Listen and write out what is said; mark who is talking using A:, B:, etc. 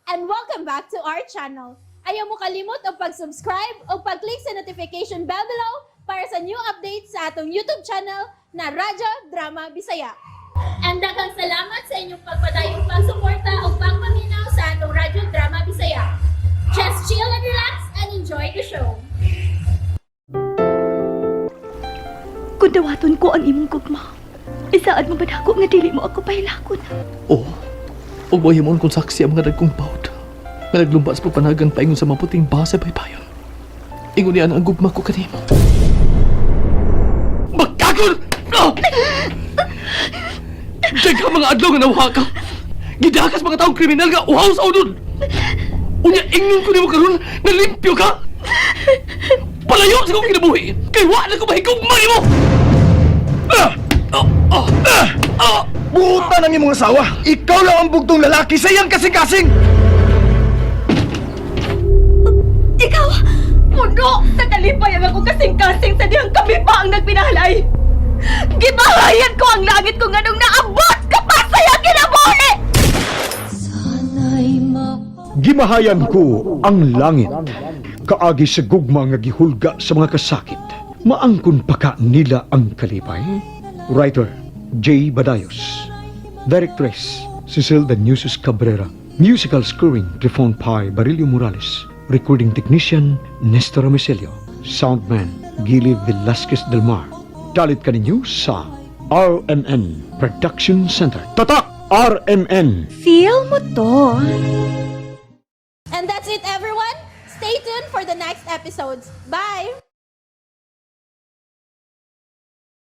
A: And welcome back to our channel. Ayaw mo kalimot og pag-subscribe o pag-click sa notification bell below para sa new updates sa atong YouTube channel na Radyo Drama Bisaya. And daghang salamat sa inyong pagpadayong pagsuporta o pagpaminaw sa atong Radyo Drama Bisaya. Just chill and relax and enjoy the show.
B: Kung dawaton ko ang imong gugma, isaad mo ba nako nga dili mo ako pahilakon?
C: Oo. Ug mahimon kung saksi ang mga dagkong bawd nga naglumba sa pagpanagan paingon sa maputing basa baybayon. Ingon niya ang gugma ko kanimo. Magkagol! Ah! Dagha mga adlaw nga nawha ka. Gidakas mga taong kriminal nga uhaw sa unod. Unya ingnon ko nimo karon na limpyo ka. Palayo sa akong kinabuhi. Kay wa na ko mahigugma nimo. Ah! Ah! Ah! Ah! Ah!
D: Buta ng imong asawa! Ikaw lang ang bugtong lalaki sa iyang kasing-kasing!
B: Ikaw, puno sa kalipay ang akong kasing-kasing sa dihang kami pa ang nagpinahalay. Gibahayan ko ang langit kung anong naabot ka pa sa iyang kinabuhi!
D: Gimahayan ko ang langit. Kaagi sa gugma nga gihulga sa mga kasakit. Maangkon pa ka nila ang kalipay? Writer, J. Badayos. Directress, Cecil Danuses Cabrera. Musical scoring, Trifon Pai Barillo Morales. Recording technician, Nestor Romiselio. Soundman, Gili Velasquez Del Mar. Dalit kaninyo sa RMN Production Center. Tatak! RMN!
B: Feel mo to.
A: And that's it, everyone. Stay tuned for the next episodes. Bye!